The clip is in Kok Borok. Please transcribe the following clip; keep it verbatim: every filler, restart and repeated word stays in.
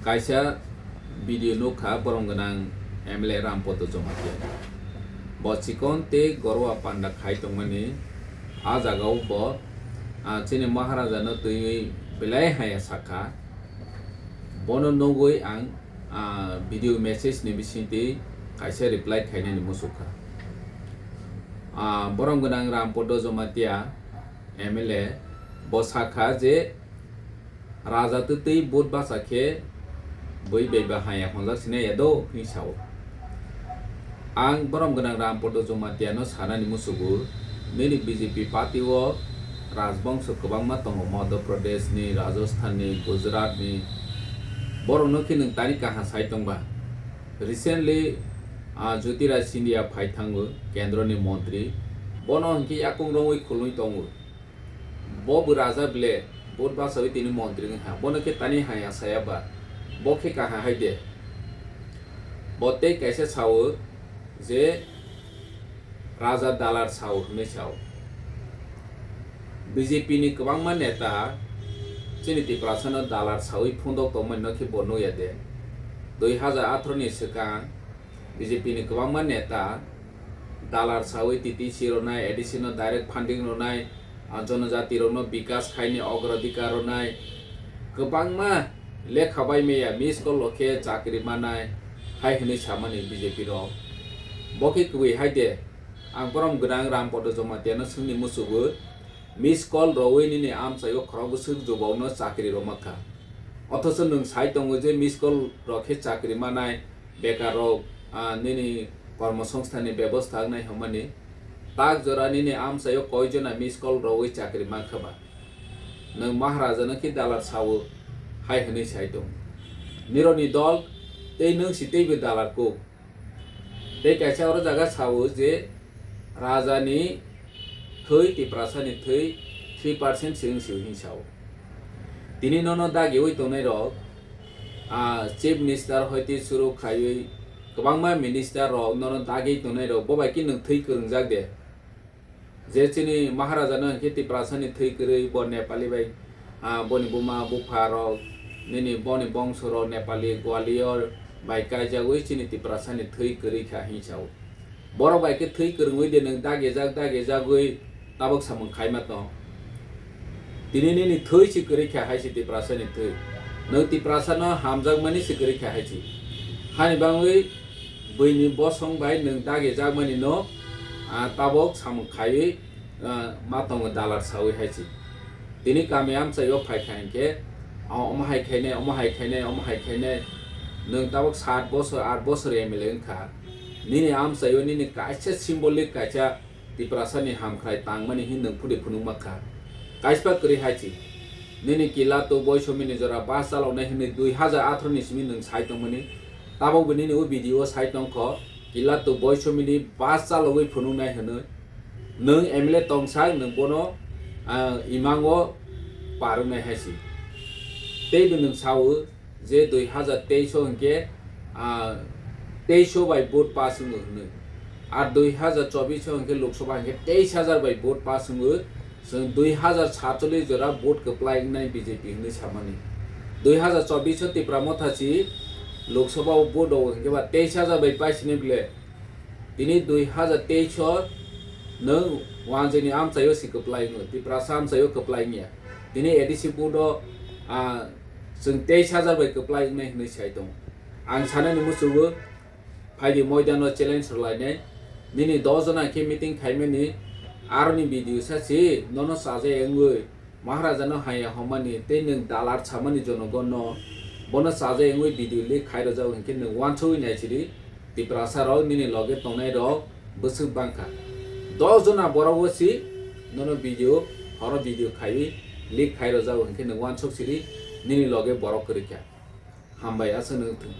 Kaisa video nukha borom gwnang M L A Rampodo Jamatia. Bo chikon tei gorwa panda khai tongmani. A jagao bo, ah, chini Maharaja no twiwi belai haya sakha. Bono nugwi ang, ah, video message ni bisingtwi kaisa reply khainani musukha. Ah, borom gwnang Rampodo Jamatia M L A bo sakha je Raja twtwi vote bacha khe bui bai ba haya honjak sinai ya do hwnwi sao. Ang borom gwnang Rampodo Jamatia no sanani musugo, nini B J P party o rajbongso kwbangma tongo, Madhya Pradesh ni, Rajasthan ni, Gujarat ni, borok no khe nwng tani kaha sai tongba. Recently, ah, Jyotiraj Scindia phai thango, kendro ni montri, bono hwnkhe yakung romwi khulwi tongo. Bo bo raja ble, vote bachawi tini montri wngkha. Bono khe tani haya saya ba, bo khe kaha hai de. Bo tei kaisa sao je raja dalar sao hwnwi sao. B J P ni kwbangma neta chini Tiprasa no dalar sawi phundok tongmani no khe bo nukya de. Dui hajar atharo ni swkang B J P ni kwbangma neta dalar sawi T T C rwnai, A D C no direct funding rwnai, ah, jonojati rokno bikas khaini ogrodikar rwnai, kwbangma lekha bai maya miss call rok khe chakri manai hai hwnwi samani B J P rok. Bo khe kwbwi hai de, ang borom gwnang Rampodo Jamatia no swngni musugo, miss call rwwi nini amchaio khorok bwswk jubok no chakri rwma kha. Othocho nwng sai tongo je miss call rok khe chakri manai, bekar rok, ah, nini kormosongsthan ni bebosta wngnai hwnmani. Tak jora nini amchaio koi jona miss call rwwi chakri mankha ba? Nwng Maharaja no khe dalar sao hai hwnwi sai tong. Nironi dol tei nwng si teibo dalar kuk. Tei kaisa oro jaga sao je raja ni thwi, Tiprasa ni thwi three percent se wng si hwnwi sao. Tini nono dagiwi tongnai rok, ah, chief minister hoite suru khaiwi kwbangma minister rok nono dagi tongnai rok, bo bai khe nwng thwi kwrwngjak de. Je chini Maharaja no hwnkhe Tiprasa ni thwi kwrwi, bo Nepali bai, ah, boni buma bupha rok, nini boni bongso rok Nepali Gwalior bai kaijagwi chini Tiprasa ni thwi kwrwi kha hwnwi sao. Borok bai khe thwi kwrwngwi de nwng dagijak dagijagwi tabok samung khaima tong. Tini nini thwi si kwrwi kha hai si Tiprasa ni thwi. Nwng Tiprasa no hamjakmani si kwrwi kha hai si. Hani bangwi buini bosong bai nwng dagijakmani no, ah, tabok samung khaiwi, ah, ma tongo dalar sawi hai si. Tini kami amchaio phai kha hinkhe, ah, omo hai khainai, omo hai khainai, omo hai khainai. Nwng tabok sat bosor, aat bosor M L A wngkha. Nini amchaio nini kaisa symbolic kaisa Tiprasa ni hamkhrai tangmani hin nwng phudi phunukma kha. Kaispa kwrwi hai si. Nini Kilato Boisomi ni jora bus chaloknai hinwi dui hajar atharo ni simi nwng sai tongmani. Tabok bo nini o video o sai tongkho. Kilato Boisomi ni bus chalogwi phunuknai hinwi. Nwng M L A tongsak nwng bono, ah, imango parwnai hai si. Tei bo nwng sao, je dui hajar teis o hinkhe, ah, teis o bai vote pass wngo hwnwi. Ar dui hajar chobis o hinkhe Lok Sabha hinkhe teis hajar bai vote pass wngo. Chwng dui hajar satchollis jora vote kwplai wngnai B J P hwnwi samani. Dui hajar chobis o Tipra Motha si Lok Sabha o vote o hinkhe ba teis hajar bai paisini bile. Tini dui hajar teis o nwng wanjwini amchaio si kwplai wngo, Tiprasa amchaio kwplai wngya. Tini A D C vote o, ah, chwng teis hajar bai kwplai wngnai hwnwi sai tongo. Ang sanani muchungo, phaidi moidano challenge rwlainai. Nini dos jona khe meeting khaimani, aroni video sa si, nono chajai wngwi, Maharaja no haya homani tei nwng dalar samani jonogon no, bono chajai wngwi video leak khai rwjak hinkhe nwng uansugwi nai sidi, Tiprasa rok nini loge tongnai rok bwswk bangkha. Dos jona borok o si nono video, horo video khaiwi leak khai rwjak hinkhe nwng uansuk sidi, nini loge borok kwrwi kha. Hambai aswk nwng thung.